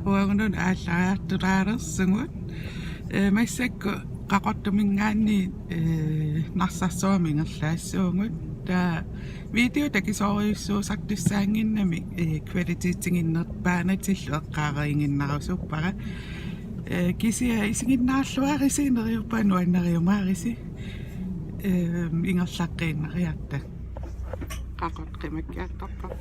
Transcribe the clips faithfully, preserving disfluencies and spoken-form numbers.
Uagut una aallariartulaalersugut. Ee, massakkut Qaqortuminngaanniit, ee, Narsarsuarmi ingerlaassuugut. Taava video takisoorujussuusartussaannginnami, ee, kvalitetiginerpaanatillu eqqaareeriiginnarusuppara. Ee, kisianni isiginnaarluarisi, neriuppunga nuannariumaarisi. Ee, ingerlaqqiinnariarta. Qaqortoq qimakkiartorpoq.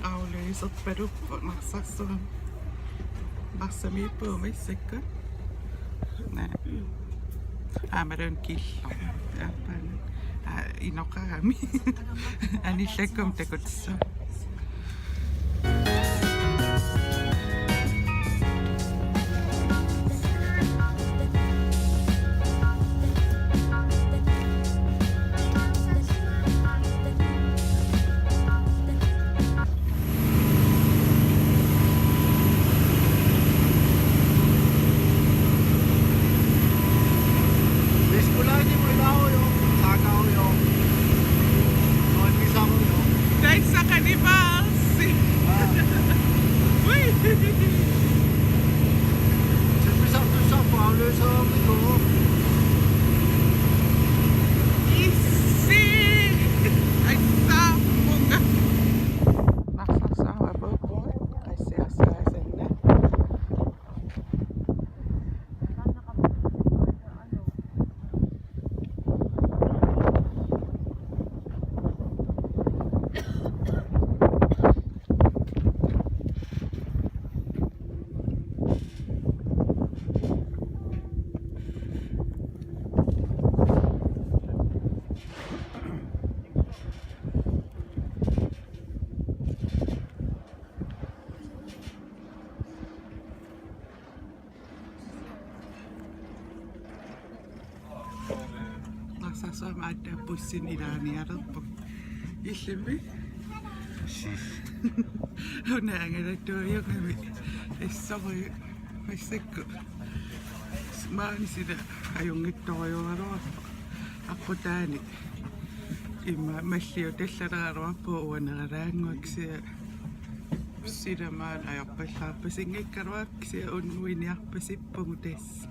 Afløserpaluppoq Narsarsuarmi. Narsamiippugut massakkut. Naa. Aamma taanna killormut. Aa, inoqarami. Anillakkumut takutissavat. Taissa qanipaalsi. Ui. Issi. Aissaammunga. Narsarsuarmi apuuppugut, qassiarsaasanna. Narsarsuarmi aatsaat bussini ilaanialerpoq. Illimmi? Sis. Una angalattuujugami. Issorujuk massakkut. Maani sila ajunngitsorujugaluarpoq. Aqqutaani. Immaqa malliutallaraluarpoq uaneralaannguaq, kisianni sila maani ajorpallaarpasinngikkaluarpoq, kisianni unnuiniarpasippugut tassa.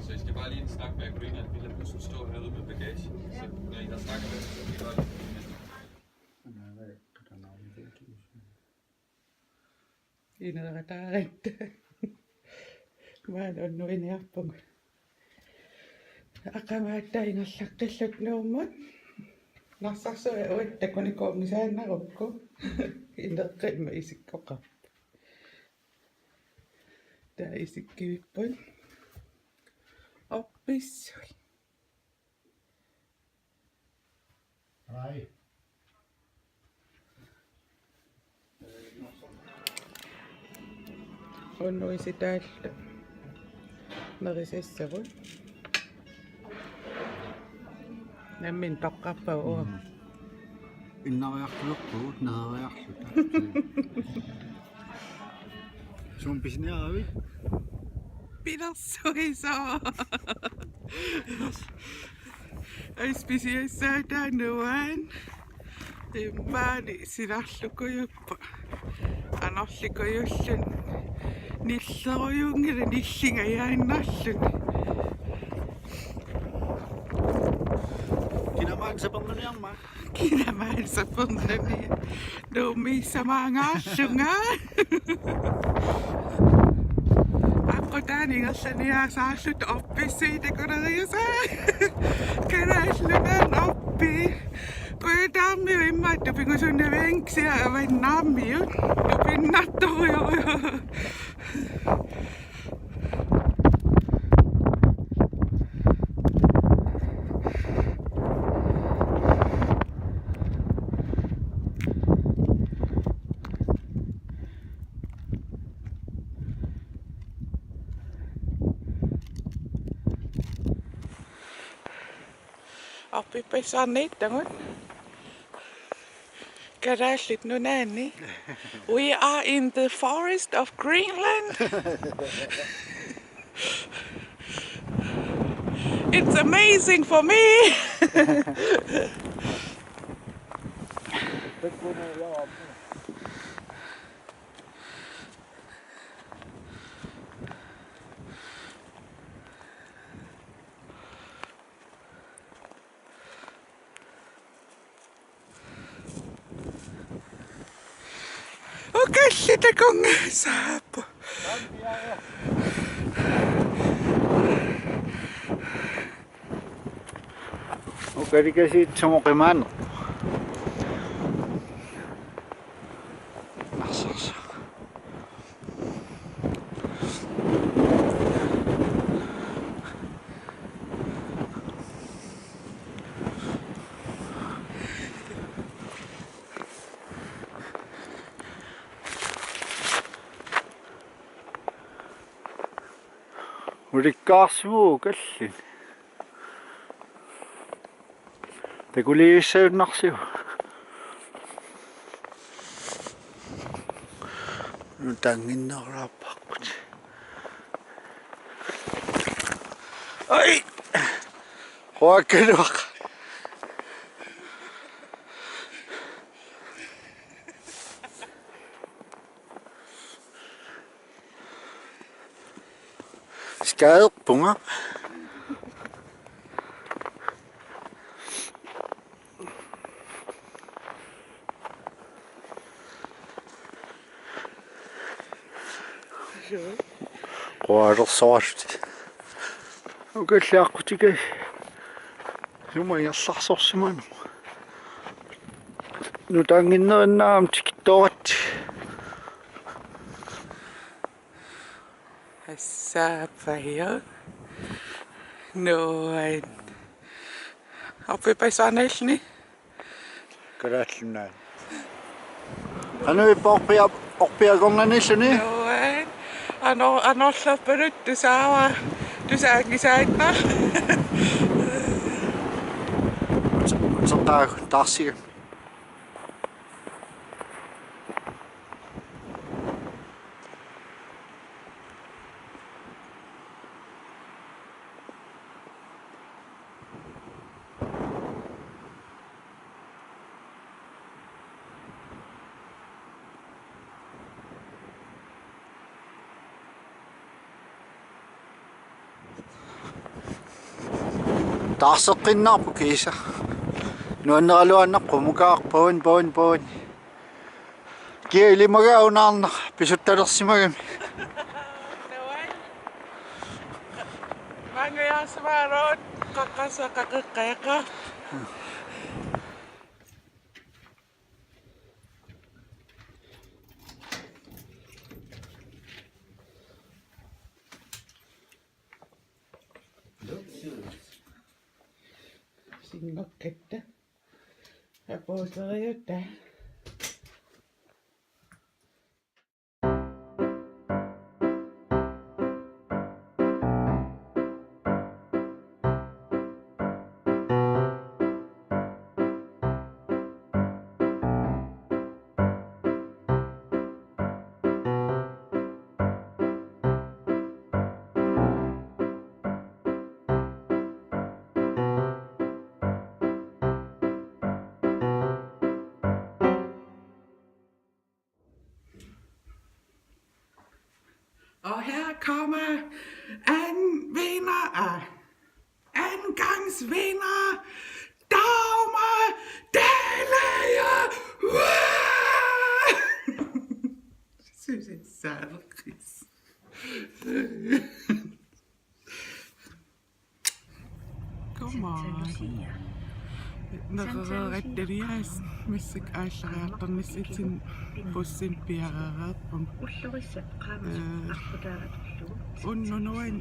Så I skal bare lige en snak med Greenland. Vi lader bussen stå herude med bagage. Så når I har snakket med dem, så kan I bare lige komme ind. Ineerataaratta. Maani unnuiniarpugut. Aqagu aatsaat ingerlaqqilluta Nuummut. Narsarsuaq uagut takunikuunngisaannarukku. Ineqqimma isikkoqarpoq. Taava isikkivipput. Pissui. Unnuisitaallu nerisassagut. Nammineq toqqarpagut. Mm. Innariartulerpugut, neriarluta. Sumut pisineravit? Pilersuisoq. Ais pisiassaataa nuan. Immaqa silarlukujuppoq. Anorlikujulluni. Nillerujunngilaq nillingajaannarluni. Kinamaanna sapernaniarma? Kinamaanna sapernani. Nuummiissamaangaarlunga. Aqqutaani ingerlaniasaarluta orpissuit takuleriasaat. Kalaallit Nunaanni orpii. Kujataamiut immaqa tupigusunnavianngillat kisianni avannaarmiut. Tupinnartorujorujoq. Orpippassuarniittagut. Kalaallit Nunaanni. We are in the forest of Greenland. It's amazing for me. Ukalli takunngaassaaq. Ukalikasiit sumuqimaanneq. Narsarsuaq. Ulikkaarsimavoq ukallit. Takuliissagunarsivoq. Nutaannginnerulaarparput. Ai! Quakkaluaq. Skaderpunga. Qualersoralutit. Ukalliaqqutikai. Sumut ingerlarsorsimaneq. Nutaannginnerinnaa aamma tikittoratta. Assaapajo. Nuan. Orpippassuarniilluni. Kalaallit Nunaanni. Qanoq ippa orpia-, orpiakornaniilluni? Nuan. Ano-, anorlerpaluttoq tusaava, tusaanngisaannaq. Utertaagu taarsiga. Taarseqqinnaarpoq kiisa. Nuanneraluaannaq qumukaaq pavani, pavani, pavani. Kia ilimagaat unaarnaq pisuttalersimagami. Mangajaasimaaroot qaqqassaq qaqeqqajaqa. Sinnukkatta. Apuuteriutta. Og her kommer anden vinder af andengangsvinder, Dagmar Dalager. Woo! Synes jeg er særlig. Come on. Nerereerattarias massakkut aallariartornissatsinni bussimik piareereerpugut. Ee, unnunuan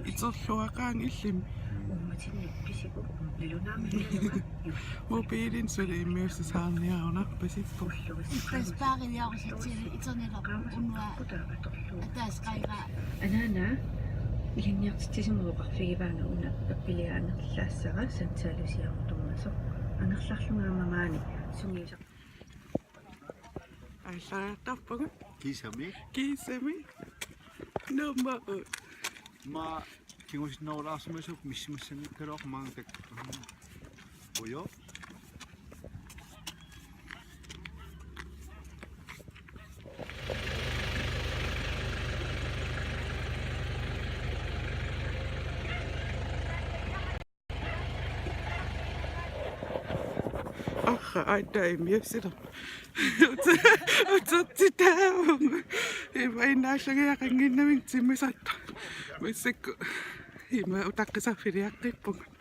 iterluaqaanga illimmi. Mobiilini suli immiussisarniarunarpasippoq. Ippassaq paariliarusatsigu itorniloq unua ataasiqaiga. Anaana, ilinniartitsisumik oqarfigivaanga una appiliaangerlaassara santsaalusiartormasoq. Angerlarlunga aamma maani sungiusaq. Aallariartarpugut. Kiisami. Kiisami. Nummer otte. Maa kingusinnerulaarsimasoq missimassanngikkaluarpoq maanga tak-. Ujo. Aha, ai, taimi, jeg sætter. Utertitaavugut. Ima innaallungiaqannginnamik timmisartoq. Massakkut ima utaqqisarfiliaqqippugut.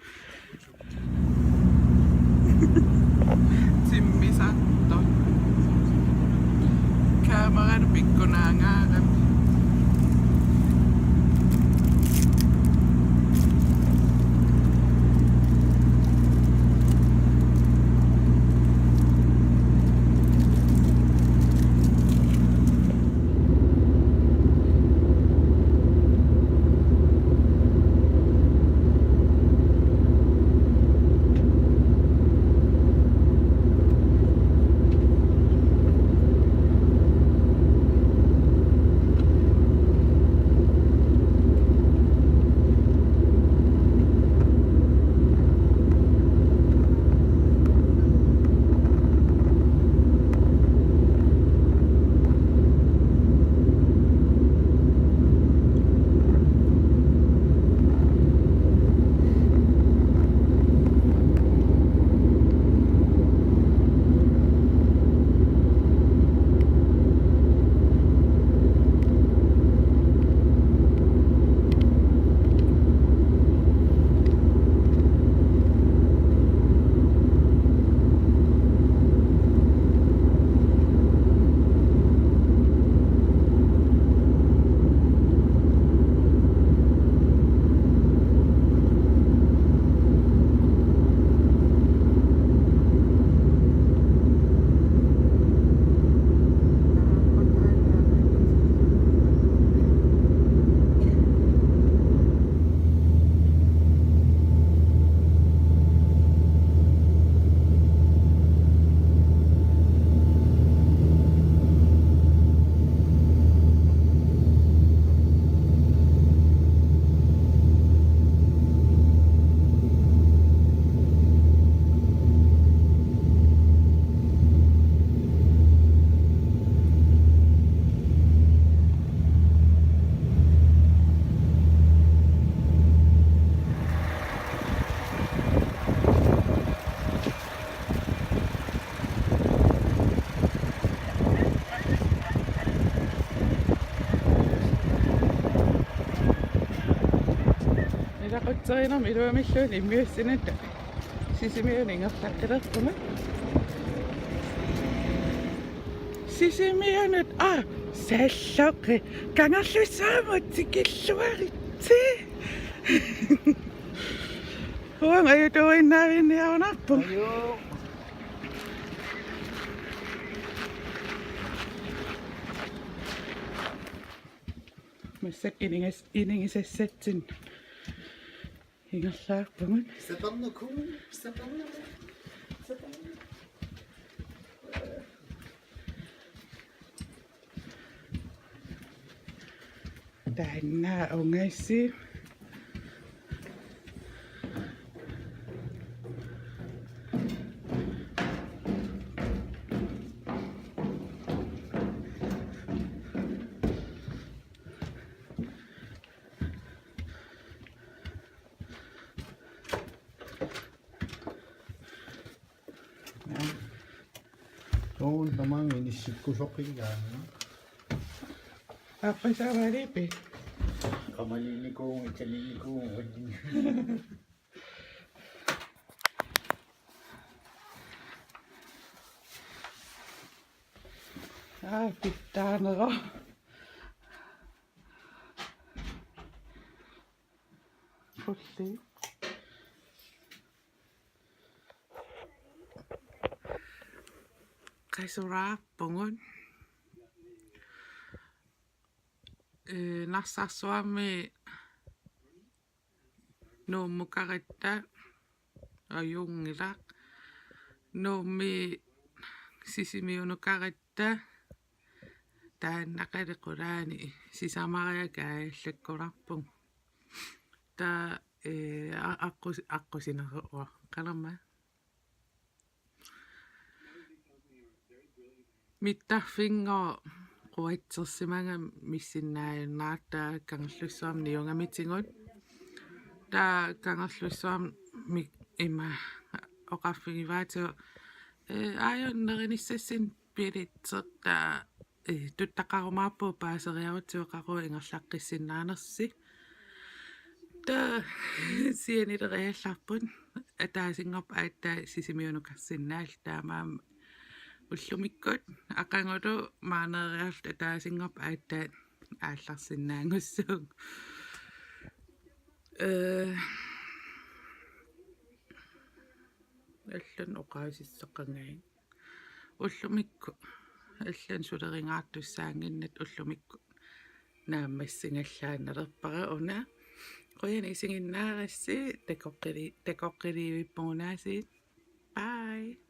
Timmisartoq. Kamerani pikkunaangaarami. Ilaqutterinermi iluamilluunniit immiussineq Sisimiunut ingerlaqqilerpugut. Sisimiunut, aa, Salloqi. Kangerlussuarmut tikilluaritsi. Puang ajutuinnaavinniarunarpoq. Ajo. Massakkut iningas-, iningisassatsinnik ingerlaarpugut. Sapernuku, sapernuku, sapernuku. Taanna ungassi. Tuun tamaanga inissikkusoqqilaarna. Aappasavalipi. Qamalinikuun, italinikuun, ullin. Aa, pitsaanera. Ulli. Qasulaarpugut. Ee, Narsarsuarmi Nuummukaratta ajunngilaq. Nuummi Sisimiunukaratta taanna qali qulaani sisamariakkut aalakkularpugut. Taava, ee, a-, aqqus-, aqqusineruvoq. Qalerma. Mittarfinngooq quatsersimagami missinnaajunnaartoq Kangerlussuarmi niugamitigut. Taava Kangerlussuarmi ima oqarfigivaatigut, ee, aajuna nerinissassinnik billetsertaa, ee, tuttaqarumaarpugut paaseriarutsigu qaqugu ingerlaqqissinnaanersi. Taava sianileriallarput ataasinngorpat aatsaat Sisimiunukarsinnaalluta, taamaammat ullumikkut aqagulu maaniiriarluta ataasinngorpat aatsaat aallarsinnaanngussuugut. Ee, allanut oqaasissaqanngilanga. Ullumikkut allanut sulerinngaartussaannginnatta ullumikkut naammassigallaannalerpara una. Qujanaq isiginnaarassi, takoqqili-, takoqqiliivippugut aasiit. Bye.